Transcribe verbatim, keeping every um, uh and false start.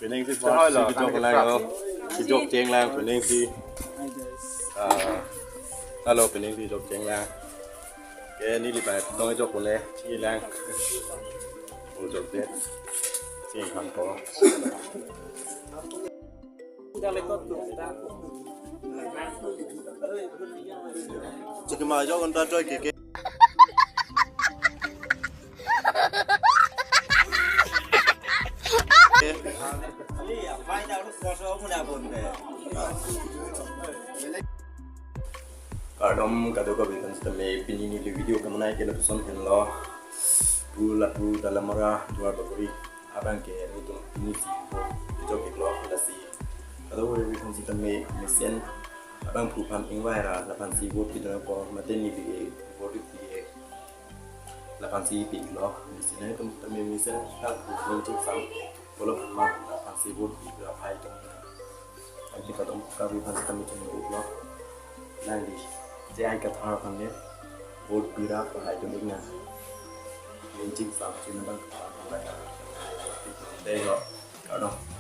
Penang si first si kejok lang, oh. Kejok cheng lang, penang si. Ah, hello, penang si kejok cheng lang. Ke neli bai tong kejok pule, cheng lang. Oh, jok de. Cheng khan ko. Chekema jok konta joy ke ke. Kardom kadokave aphan sitame, pini neli video kamanai ke lapuson henlo. Pu lapu Dalamara Duar Bagori abang ke nelitum pini si vo kejok iklo, lasi kadokave aphan sitame mesen abangphu aphan ingvai ra laphan si vote pidun ko, mate neli vote pi, laphan si pilo. Mesen atum tame mesen ta pu ching sam, pulo ma laphan si vote pi ra phai tum. Aji kadokave aphan sitame chun iklo. Nangli J I Kathar aphan le vote pi ra phai tum ikna. Ching sam chun abang. Dei ho. Kardom.